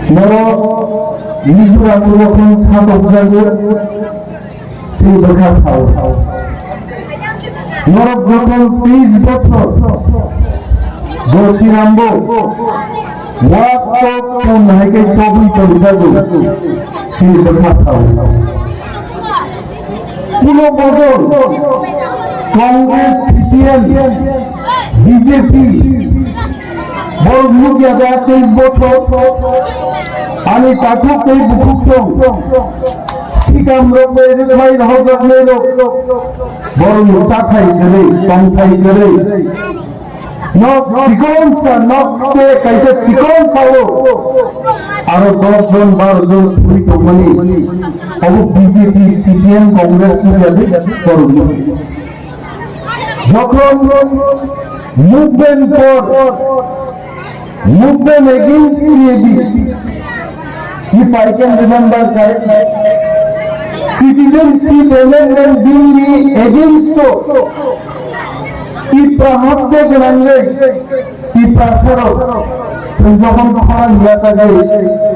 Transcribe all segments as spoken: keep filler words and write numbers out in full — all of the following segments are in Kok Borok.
Norok Mizoram rokon satokjago, se bwkha sao. Norok jokhon teis bochor Gosirambo wak tok tong hai khe chobwi tongjago, se bwkha sao. Kuno bodol Congress, C P M, B J P, borok nukya da teis bochor ani takhuk tei bukhuk song sikam rok bai rwkhlai rohorjaknai rok borok ni chathai kwrwi, tongthai kwrwi. Nok chikon sa, nok ste kaisa chikon sao. Aro dos jon, baro jon thwi tongmani. Abo B J P, C P M, Congress ni jani borok ni. Jokhon movement for, movement against C A B. If I can remember correctly, Citizenship Amendment Bill ni against o Tipra haste gwnangwi Tiprasarok chwng jokhon khorang yachagwi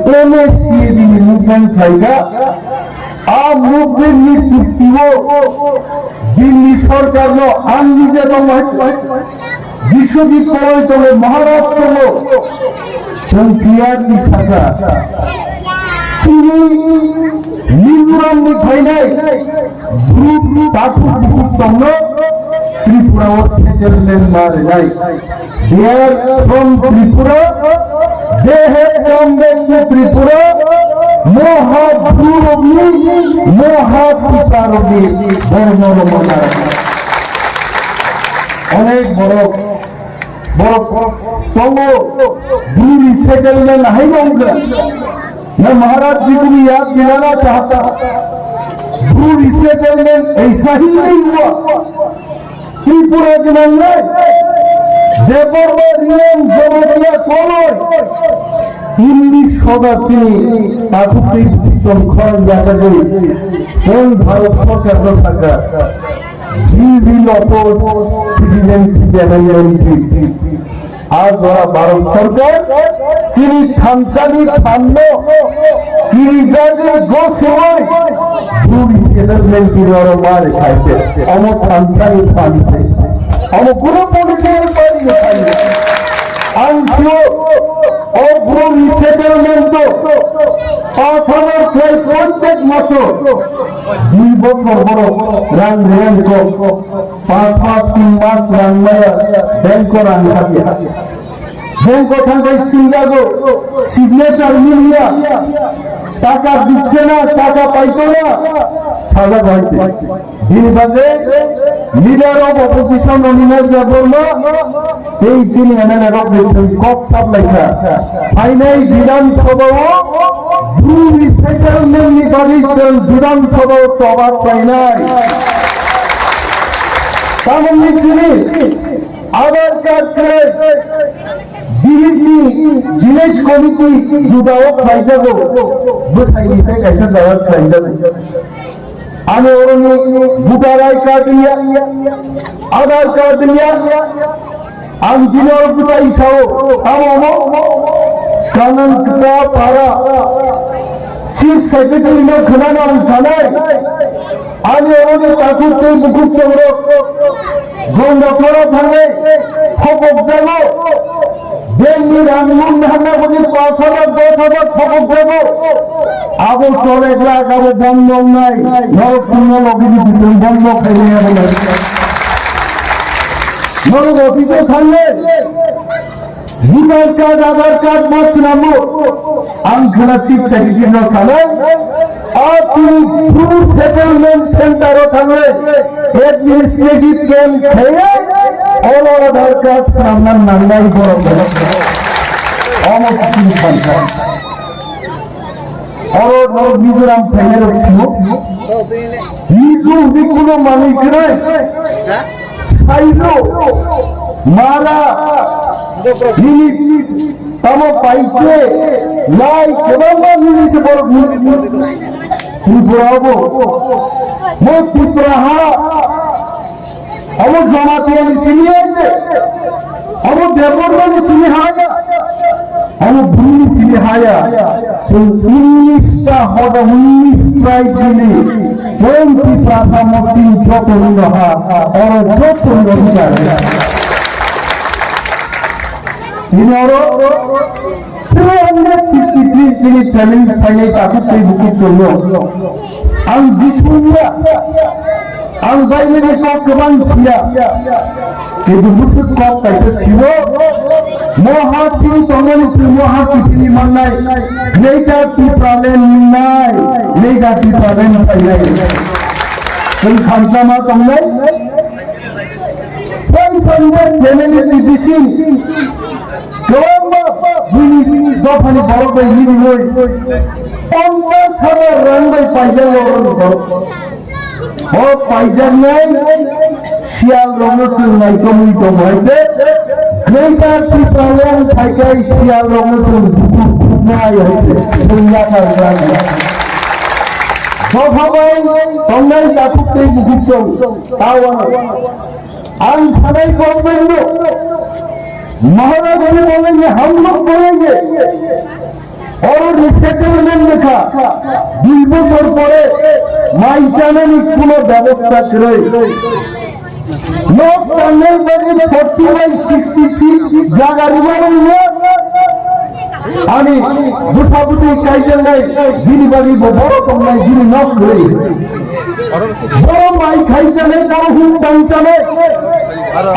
M A C A B ni movement khlaikha, a movement ni chukti o Delhi sorkar no ang nije tongo hai, Biswajit Kawai tongo, Maharaj tongo, chwng clearly sakha. Chini Mizoram ni phainai Bru takhuk bukhuk tongno Tripura o settlement ma rwnai. They are from Tripura. They have come back to Tripura. Moha Bru rokni, Moha Tipra rokni borok no rwmana. Onek borok, borok tongo, Bru ni settlement hai no wngkha. मैं महाराज जी को भी याद दिलाना चाहता हूँ, भ्रू रिसेटलमेंट ऐसा ही नहीं हुआ। त्रिपुरा के मामले देवबर्मा रियान जमातिया कलर हिंदी सदा चीनी ताकुती चंखर यादगी स्वयं भारत सरकार का सरकार। We will oppose citizenship amendment bill. A jora Bharat Sarkar chini thansani thanno kirijagwi gosiwi Bru resettlement bill oro mari khaise. Omo thansani thanse. Omo kunu political party ni thanse. Ang sio o Bru resettlement to panch hajar khlai prottek maso dui bochor borok rang rang kok. Pas pas tin mas rang maya, bank o rang khabiya. Bank o thangbai singjago, signature miliya, taka dichche na, taka paito na, saja bhai. Bini bagwi leader of opposition Animesh Debbarma, tei chini M L A rok ni chwng kok saplaikha. Phainai Bidhan Sabha o Bru resettlement ni bagwi chwng Bidhan Sabha o choba khlainai. Tamoni chini Aadhaar card khe Birik ni village committee juda o khlaijago, bwsai ni tei kaisa jaga khlaijago. Ani oroni voter I card liya, Aadhaar card liya, ang dino bwsai sao, tamo mo, Kanang Kta Para, Chief Secretary no khwnano ang sanai, ani oroni takhuk tei bukhuk chongrok, Gonda Chora thangnai, phobok jago, Bank ni rang mung ni hamya boni panch hajar, dos hajar phobok jago. Abo chol ek lakh, abo bondo wngnai. Norok chwngno logi di, chwng bondo khainai abo nai. Norok office o thangnai. Voter card, Aadhaar card bo swnamo. Ang khwna Chief Secretary no sanai. A chini Bru settlement center o thangnai administrative camp khaiwi oro Aadhaar card swnamna nangnai borok. Omo chini phansa. Oro norok Mizoram phainai rok simo. Mizo hwnwi kuno manwi kwrwi. Sairo, mara, nini tamo paikhe, lai kwbangma nini se borok ni Tripura bo, mo Tripura ha, amo Jamatia ni simi aide, amo Debbarma ni simi ha ya, Omo bini simi haya, chwng unis ta hoda unis trai bini, chwng Tiprasa mokching joto ni roha, oro joto ni roha. Ini oro three hundred sixty three chini family phainai takhuk tei bukhuk tongo. Ang Jisu ya, ang Bible ni kok kwbang siya. Kintu bwswk kok kaisa siwo, mo ha chini tongmani chwng mo ha kiphilwi mannai, Greater Tipraland ningnai, Greater Tipraland phainai. Chwng khamsa ma tongnai, phai phai bai family ni bising, kwbangma bini dophani borok bai nini noi, ponchas hajar rang bai paijak borok ni borok. O paijaknai siyal rokno chwng naichomwi tongo hai khe, Greater Tipraland phaikai siyal rokno chwng bukur khuknai hai khe chwng yakar rang. Dopha bai tongnai takhuk tei bukhuk chwng tawano. Ang sanai government no, Maharajani bolenge, hum log bolenge. Oro resettlement lekha, dui bosor pore mai chanani kuno bebosta kwrwi. Nok tangnai bagwi forty by sixty feet jaga rwmani ya. Ani bwsa bwtwi kaijaknai, bini bagwi bo borok tongnai, bini nok kwrwi. Borok mai khai chanai, borok huk tang chanai.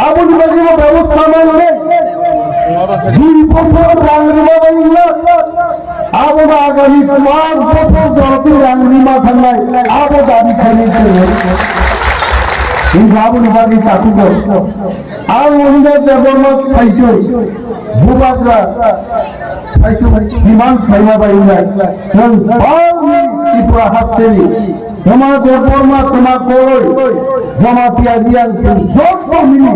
Aboni bagwi bo bebosta mangnai. Dui bosor rang rwmani ya. Abo da agami panch bochor joroti rang rima thangnai, abo dabi khainai chwng. Hingkhe aboni bagwi takhukgo. Ang Anurag Debbarma Saichung, Bubagra Saichung demand khlaima bai wngnai. Chwng bangni Tripura hasteni Toma Debbarma, toma Koloi, Jamatia Reang, chwng joto mili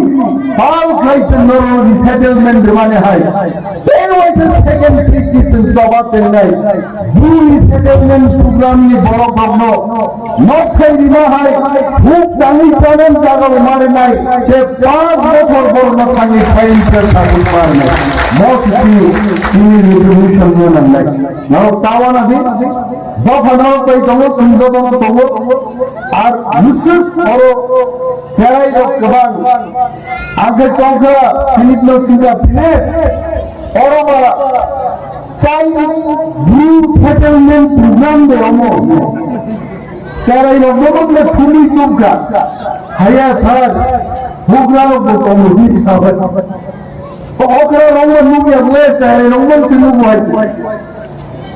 pal khlai chwng norok resettlement rwmani hai. Tei waisa second phase ni chwng choba chengnai. Bu resettlement program ni borok rokno nok thai rima hai, huk tangwi chanani jaga bo marinai, tei panch bochor borokno thangwi thai rwkha thangwi marinai. Mo simi chini resolution no nangnai. Norok ta wana di, dopha norok bai tongo, chwng jotono tongo. Ar bwswk oro cherai rok kwbang. Ang khe chongkha Philip no singkha Philip. Oro ba chai new settlement program de omo. Cherai rok no bokle thumui tongkha. Haya sir, bugra rok bo tongo hini sabai. Okra rok no nukya bole cherai rok no se nugu hai.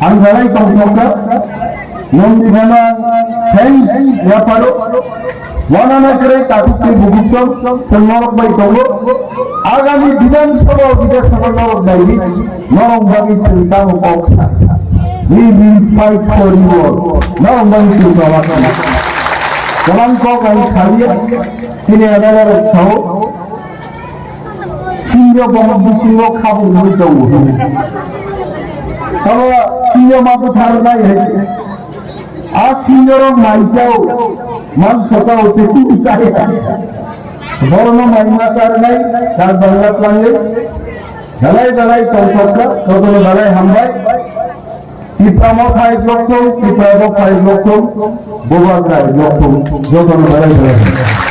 Ang belai tongthokha, nong ni bana thanks yaparo, wanana kwrwi takhuk tei bukhuk chwng, chwng norok bai tongo. Agami Bidhan Sabha, Bidhan Sabha norok bai di, norok bagwi chwng tamo kok sa. We will fight for you all. Norok bagwi chwng tamo kok sa. Kwbang kok ang saliya, chini adala rok sao. Singyo bomo bisingo khabung hwnwi tongo. Tamo singyo ma bwtharnai hai. A singyo rok maijao, mang sosao tei chaya. Borokno maima charnai, dak bangla tlangwi. Belai belai tongthokha, jotono belai hambai. Tipra Motha hai bloktong, Tipra Dopha hai bloktong, Bubagra hai bloktong, jotono belai belai.